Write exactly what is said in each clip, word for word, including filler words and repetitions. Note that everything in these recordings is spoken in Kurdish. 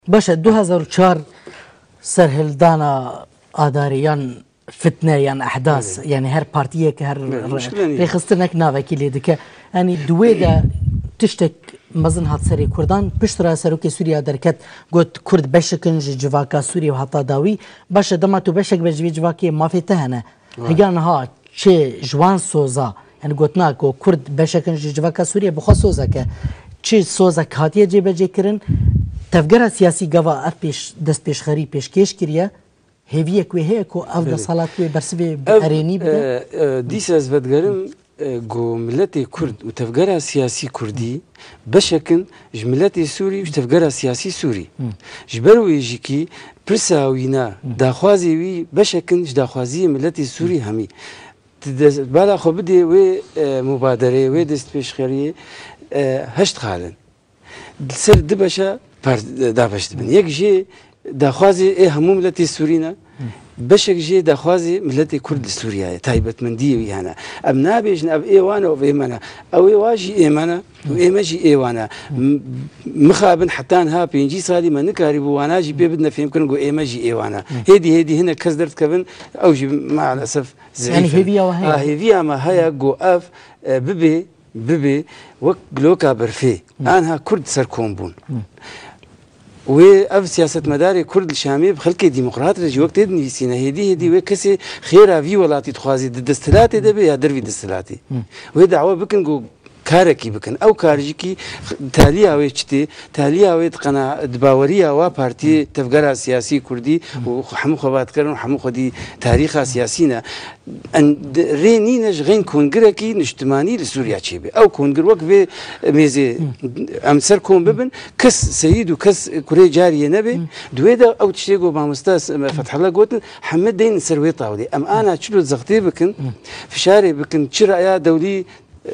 Baş e, du hezar û çar serhildana Adarê yan fitne yan ehdas, Belê. Yani her partiyek, her Belê, re-, muşkile nîne. Rêxistinek navekî lê dike. Yani di wê de tiştek mezin hat serê Kurdan, piştre serokê Sûriya derket, got, Kurd beşek in ji civaka Sûriyê û heta dawî. Baş e, dema tu beşek be ji vê civakê, mafê te hene. Vay. Heya niha çi ji wan soza, yani gotina ku Kurd beşek in ji civaka Sûriyê, bi xwe sozek e. Çi sozek hatiye cêbecêkirin, tevgera siyasî gava ev pêş, destpêşxerî pêşkêş kiriye, hêviyek wê heye ku ev Belê. Desthilat wê bersivê bi Ev, erênî bide? E, e, dîsa ez vedigerim, e, ku miletê Kurd û tevgera siyasî Kurdî beşek in ji miletê Sûrî û ji tevgera siyasî Sûrî. Hı. Ji ber wê jî kî pirsa wîna, Hı. daxwazê wî beşek in ji daxwaziyê miletê Sûrî Hı. hemî. Tu dest, bala xwe bidê wê, e, mubadereyê, wê destpêşxeriyê, e, heşt xal in. Li ser du beşa par-, dabeş dibin. Yek jê daxwazê ê hemû miletê Sûrî ne, beşek jê daxwazê miletê Kurd li Sûriya ye, taybetmendiyê wî hene. Em nabêjin ev ê wan e, ev ê me ne. Ew ê wa jî ê me ne û ê me jî ê wan e. M-, mixabin heta niha pêncî salî me nikarîbû wana jî pê bidine fêhmkirin ku ê me jî ê wan e. Hêdî hêdî hinek kes derdikevin, ew jî maalesef zehîf in. Yanî hêviya we heye? A, hêviya me heye ku ev, e, bibe, bibe wek giloka berfê. Hı. Anha Kurd ser kom bûn. Hı. Wê ev siyasetmedarê Kurd li Şamê bi xelkê demokrat re jî wek tê dinivîsîne. Hêdî hêdî wê kesê xêra vî welatî dixwazî di desthilatê de be ya dervî desthilatê. Hı. Wê dawa bikin ku karekî bikin. Ew kar jî kî taliya wê çi tê? Taliya wê di qena-, di baweriya wa partiyê, tevgera siyasî Kurdî û hemû xebatkirin û hemû xwedî tarîxa siyasî ne. En, di, rê nîne ji xeyn kongirekî niştimanî li Sûriya çêbe. Ew kongir wek vê mêzê em ser kom bibin, kes seyîd û kes kurê cariyê nebe. Di wê de ew tiştê ku mamosta s-, Fethullah gotin, heme deynin ser wê tawlê. Em ana çilo zextê bikin, fişarê bikin, çi raya dewlî,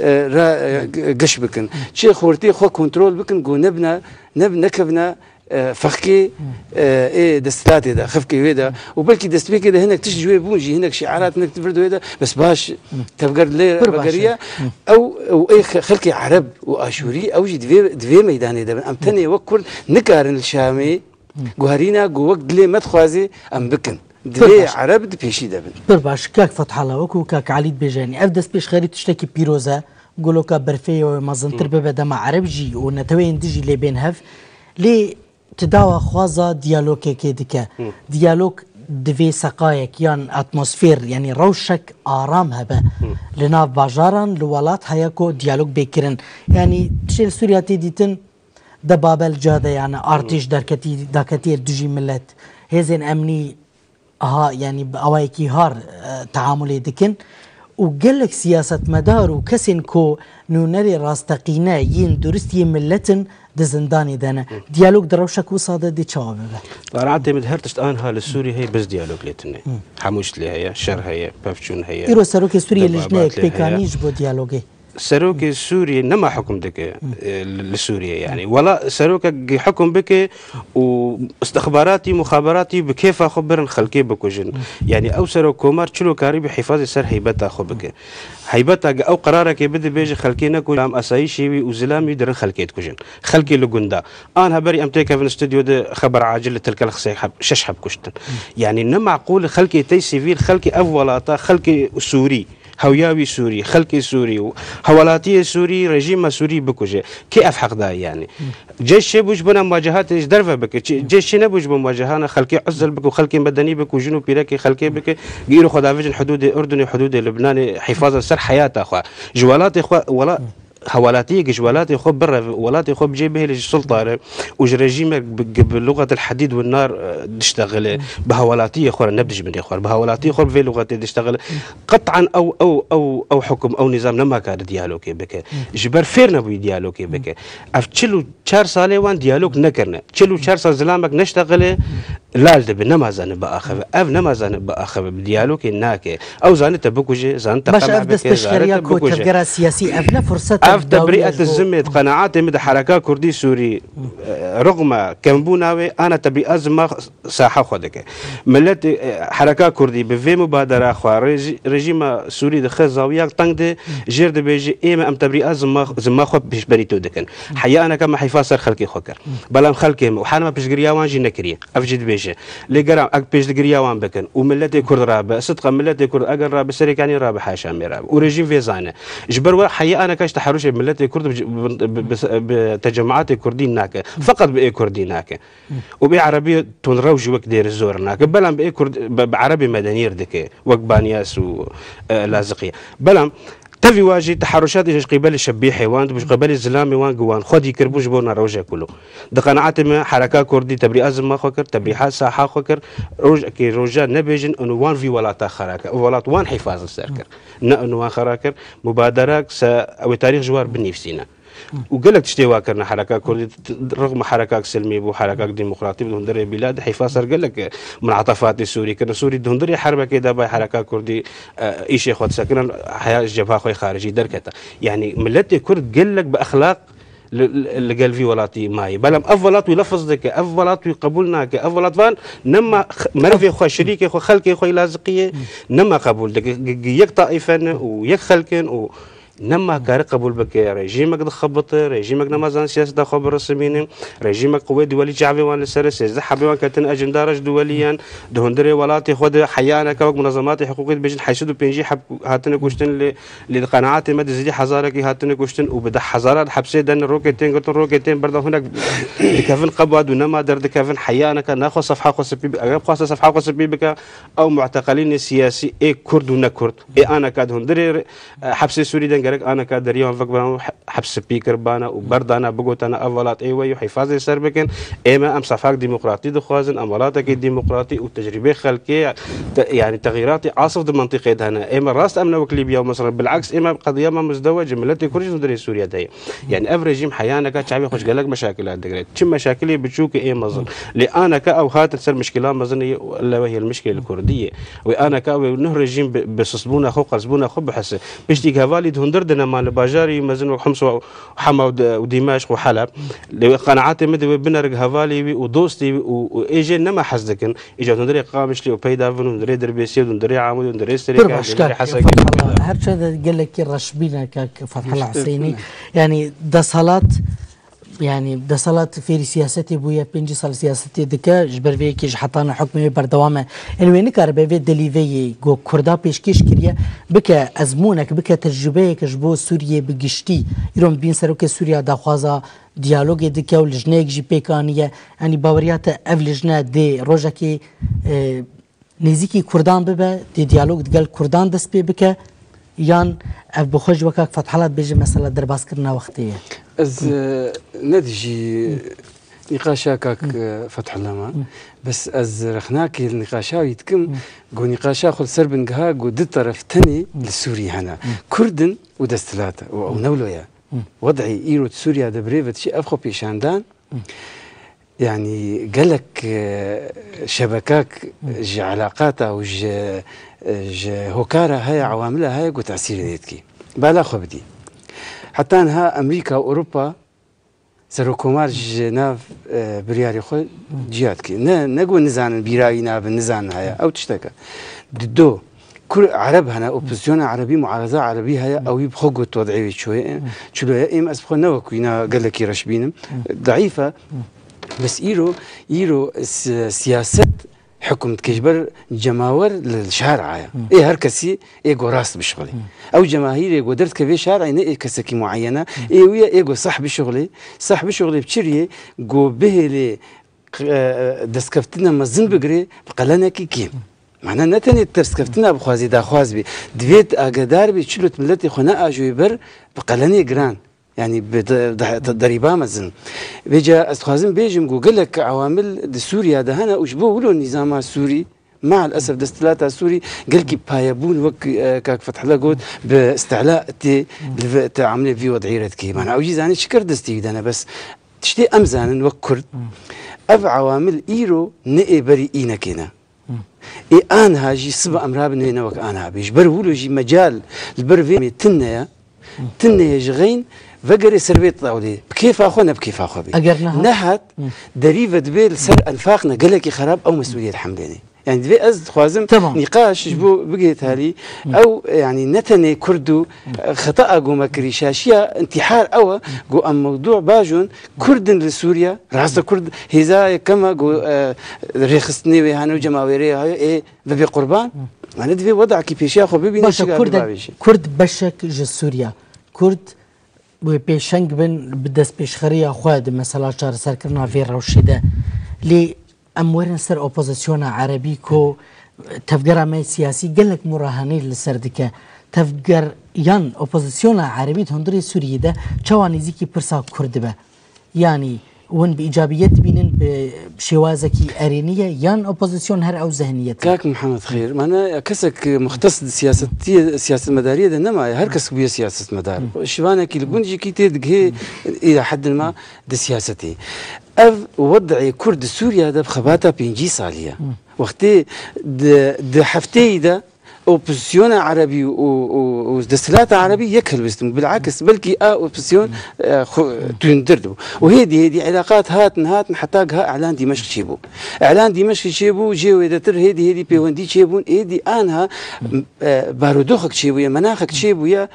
e, ra, e, g-, giş bikin. Çi xortê xwe kontrol bikin, ku nebine, neb-, nekevine, e, fexkê, e, ê desthilatê de, xifkê wê de. Û belkî destpêkê de hinek tişt ji wê bûn jî, hinek şiarat, hinek vir de wê de, bes baş, tevger lê Pir baş e. Vegeriya. Ew, ew ê xe-, xelkê Ereb û Aşûrî, ew jî di vê, di vê meydanê de bin. Em tenê wek Kurd nikarin li Şamê guherîna ku wek dilê me dixwazê em bikin. Pir Divê baş. Ereb di pêşî de bin. Pir baş. Kak Fethala, wekû kak Elî dibêje, yanî ev destpêşxerî tiştekî pîroz e. Guloka berfê ye, mezintir bibe dema Ereb jî û neteweyên din jî lê bên hev. Lê ti dawa xwaza diyalogekê dike. Hı. Diyalog divê seqayek yan atmosfer, yanî rewşek aram hebe. Hı. Li nav bajaran, li welat heye ku diyalog bê kirin. Yanî tiştê li Sûriya tê dîtin, De Babel cadeyane artêş derketî, daketiye dijî milet. Hêzên emnî ha, yanî bi awayekî har, e, teamulê dikin û gelek siyasetmedar û kesên ku nûnerê rasteqîne yên durist yê milet in di zindanê de ne. Diyalog di rewşek wisa de dê çawa bibe? Qenaetê min her tişt anha li Sûriyê heye, bes diyalog lê tune. Hemû tişt lê heye, şer heye, pevçûn heye. Îro serokê Sûriyê lijneyek pêk anî ji bo diyalogê. Serokê Sûriyê nema hukum dike, e, li, li Sûriyê, yani. Wela serokek hukum bike û istixbaratî, muxaberatî bi kêfa xwe birin xelkê bikujin. Yani ew serok komar çilo karî bi hifazê ser heybeta xwe bike. Heybeta ge ew qerarekê bide bêje xelkê neku, lam asayîşê wî û zilamî wî dirin xelkê dikujin. Xelkê li gunda. An heberî em têkevin stûdyo de xeber acil li Tilkel xisey heb, şeş heb kuştin. Yani ne maqûl xelkê tey sivîl, xelkê ev welata, xelkê Sûrî. Hewya wî Sûrî, xelkê Sûrî û hewelatiyê Sûrî, rejîma Sûrî bikuje. Kê ev heq daye yani? Ceyş çêbû ji bona muwacehatê ji derve bike. Çi-, ceyş çê nebû ji bo muwacehana xelkê uzel bike û xelkê medenî bike û jin û pîrekê xelkê bike. Îro xwe davêjin hudûdê Urdunê, hudûdê Libnanê, hifazan ser heyata xwe. Ji welatê xwe, wela-, hewelatiyek ji welatê xwe bireve, welatê xwe bi cê bihêle ji sulta re û ji rejîmek bi, bi luxetil hedîd û nar, e, diştexile, bi hewelatiyê xwe re, ne bi dijminê xwe re, bi hewelatiyê xwe bi vê luxetê diştexile. Qet'an ew, ew, ew, ew hukum, ew nîzam nema kare diyalogê bike. Ji ber fêr nebûyî diyalogê bike. Ev çil û çar salê wan diyalog nekirine. Çil û çar sal zilamek neştexile, lal dibe, nema zane biaxive. Ev nema zane biaxive, bi diyalogê nake. Ew zane te bikuje, zane te Baş, qema ev bike, zane destpêşxeriya te ku bikuje. Tevgera siyasî, ev ne furset Ev te birîet zimê, di qenaatê min de hereka kurdî Sûrî, e, rixma kembûna wê, ana te birîet zima saha xwe dike. Miletê, e, hereka kurdî bi vê mubadera xwe, rejî-, rejîma Sûrî dixe zawiyak teng de, jêr dibêje, ê me em te birîet zima, zima xwe pêşberî to dikin. Heya aneka me heyfa ser xelkê xwe kir. Belam xelkê me û hana me piştgiriya wan jî nekiriye. Ev jî dibêje. Lê geram ek pêşgiriya wan bikin û miletê Kurd rabe, sidqa miletê Kurd eger rabe, serê kanî rabe, haşa me rabe. Û rejîm vê zane. Ji ber we heyî aneka ji teherûşê miletê Kurd bi, bi, bi, bi, bi tecemaatê Kurdî nake. Feqet bi ê Kurdî nake. Û bi ê Erebî tundrew jî wek dêri zor nake. Belam bi ê Kurd, bi, bi Erebê medenî dike. Wek Banyas û, e, Laziqî. Belam Tevî wa jî teheruşatê ji qîbelê şebîhê wan, ji qîbelê zilamê wan gi wan xwedî kiribû ji bo na roja kulo. Di qenaetê me hereka kurdî tebrîa zima xwe kir, tebrîa saha xwe kir. Rojekê roja nebêjin û wan vî welata xera kir. Ew welat wan hîfaz li ser kir. Ne û wan xera kir. Mubaderak se ew ê tarîx ji war binivîsîne. Û gelek tiştê wa kirine hereka kurdî, t-, t-, rixma herekak silmî bû, herekak demokratî bû, di hundirê bîla de heyfa ser gelek, e, munatefatê Sûrî kirin. Sûrî di hundirê herbekê de bay hereka kurdî, e, îşê xwe disekirin, heya ji cebha xwe xaricî derkete. Yanî miletê Kurd gelek bi exlaq li, li, li gel vî welatî mayî. Belam ev welat wî lefz dike, ev welat wî qebûl nake, ev welat van nema x-, merivê xwe, şirîkê xwe, xelkê xwe yî laziqiyê nema qebûl dike. G-, g-, yek taîfe ne û yek xelk in û Nema kare qebûl bike, rejîmek dixebite, rejîmek nema zan siyaseta xwe birisimîne, rejîmek qewê duwelî çavê wan li ser e, sêzdeh hebê wan ketin ecindara ji duwelî yan, di hundirê welatê xwe de heyaneke wek munezematê hiqûqî dibêjin heşt sed û pêncî heb hatine kuştin lê, lê di qenaatê me di zêdî hezarekî hatine kuştin û bi deh hezaran hepsê de ne, rokê tên girtin, rokê tên berdan hinek dikevin qebad û nema derdikevin, heyaneke naxwe sefha xwe spî bi-, eger bixwaste sefha xwe spî bike, ew muteqelînê siyasî ê Kurd û ne Kurd, ê aneka di hundirê, e, hepsê Sûrî de gerek aneka deriyê wan vekbirana û he-, hepsipî kiribana û berdana bigotana ev welat ê we ye û hîfazê ser bikin. Ê me em sefhak demokratî dixwazin, em welatekî demokratî û tecrîbê xelkê, te-, yanî texîratê asif di mentiqê de hene. Ê me rast em ne wek Lîbya û Misir, bileks ê me qediya me muzdewec e, miletê Kurd jî di hundirê Sûriye de ye. Yanî ev rejîm heyaneka çavê xwe ji gelek meşakilan digire. Çi meşakilê biçûk ê mezin. Lê aneka ew hatin ser mişkila mezin ê, ella wehî el mişkil li Kurdî ye. Wê aneka wê nuh rejîm bi, bi sustbûna xwe, qerzbûna xwe bihise. Piştî hevalî di hundir de nema li bajarî mezin wek Hims û Hema û D-, û Dîmeşq û Heleb. Lê wê qenaetê min de wê binerik hevalê wî û dostê wî û, û ê jê nema hez dikin. Îcar hundirê Qamişlî û peyda bin, hundirê Dirbêsiyê, hundirê Amûdê, hundirê Pir Serêkanê, baş hundirê kak, Hesekê. Fethullah. Her çi de gelekî reşbîne kak Fethullah Hüseynî. Yanî deshalat, yanî deshalat fêrî siyasetê bûye, pêncî sal siyasetê dike, ji ber vê yekê ji hetana hukmê wê berdewam e. Ên wê nikaribe vê delîveyê ku Kurda pêşkêş kiriye, bike ezmûnek, bike tecrûbeyek ji bo Sûriyê bi giştî. Îro em dibîn serokê Sûriya daxwaza diyalogê dike û lijneyek jî pêk aniye. Yanî baweriya te ev lijne dê rojekê, e, nêzîkî Kurdan bibe, dê diyalog digel Kurdan dest pê bike, yan ev bi xwe jî wek kak Fethullah dibêje mesela derbaskirina wextê ye? Ez, e, ne dijî nîqaşa kak, e, Fethullah me. Bes ez rexnakê li nîqaşa wî dikim, ku nîqaşa xwe li ser bingiha ku du teref tenê li Sûrî hene. Kurd in û desthilat e û ew ne wilo ye. Wed'î îro di Sûriya de bi rê ve diçe ev xwe pêşandan, yanî gelek, e, şebekak ji elaqata û ji, e, ji hokara heye, ewamila heye ku tesîrê lê dikî. Bala xwe bidî. Heta niha Amerîka û Ewropa serokkomar ji nav, e, biryarê xwe ciya dikî. Ne, ne ku nizanin bîra wî nabin, nizanin heye. Ew tiştek e. Di do, Kur Ereb hene, opozisyona Erebî, muareza Erebî heye, ew wî bi xwe got wed'ê wê çi ye, çilo ye, êm ez bi xwe ne wek wîna gelekî reş bînim. Deîf e. Bes îro, îro si-, siyaset hukm dike ji ber cemawer li şara ye. Ê her kesî ê ku rast bişixulê. Ew cemahîrê ku derdikeve şarê ne ê kesekî muayyen e. Ê wî ye ê ku seh bişixulê. Seh bişixulê bi çi riyê? Ku bihêlê, e, e, destkeftina mezin bigirê bi qelenekî kêm. Mana ne tenê derskeftina bixwazî daxwaz bî. Divê tu agedar bî, çilo tu miletê xwe neajoyî ber bi qelenê giran. Yanî bi de-, de-, de-, derîba mezin. Vêca ez dixwazim bêjim ku gelek ewamil di Sûriya de hene û ji bo wilo nîzama Sûrî, maalesef desthilata Sûrî gelkî payebûn wek, e, kak Fethullah got, bi istihla tê li ve-, teamulê vî wed'î re dikî. Mana ew jî zanî çi kir destî wî de ne, bes tiştê em zanin wek Kurd. Ev ewamil îro ne ê berî înekê ne. Ê anha jî siba em rabin wê ne wek anha bê. Ji ber wilo jî mecal li ber vê me tune ye. Tune ye ji xeyn vegerê ser vê tawlê. Bi kêfa xwe ne bi kêfa xwe bê. Eger nehat? Nehat, derî ve dibê li ser enfaq ne gelekî xerab ew mesûliyet hemlênê. Yani divê ez dixwazim Tamam. nîqaş ji bo bigê talî. Ew yani ne tenê Kurd û, e, xeta a gome kirî şaşiya intihar ew e. Go em mewdû bajon Kurd in li Sûriye. Rasta Kurd hêza yekem e go, e, rêxistinê wê hane û cemawêrê heye ê bibê qurban. Yani divê wedakî pêşiya xwe bibîne Başe, çi Kurd, bavêjî. Kurd beşek ji Sûriye. Kurd wê pêşeng bin bi destpêşxeriya xwe di mesela çareserkirina vê rewşê de. Lê em werin ser opozisyona erebî ku tevgera me siyasî gelek murahanî li ser dike. Tevger yan opozisyona erebî di hundirê Sûriyê de çawa nêzîkî pirsa Kurd dibe? Yanî hûn bi îcabiyet dibînin bi şêwazekî erênî ye yan opozisyon her ew zehniyet e? Kak Mihemed Xêr, mana ya kesek muxtes di siyasetiyê, siyasetmedariyê de nemaye. Her kes bûye siyasetmedar. Şivanekî li gund jî kî tê digihê îla heddin ma di siyasetê. Ev wed'ê Kurd di Sûriye de bi xebata pêncî salî ye. Wextê di, di hefteyî de Opozisyona erebî û, û, û desthilata erebî yek helwestin. Bilakis belkî a opozisyon, e, xwe tundtir dibû. Û hêdî hêdî îlaqat hatin, hatin heta giha Îlan Dîmeşq çêbû. Îlan Dîmeşq çêbû, jê wêdetir hêdî hêdî pêwendî çêbûn, hêdî anha, e, barodoxek çêbûye, menaxek çêbûye,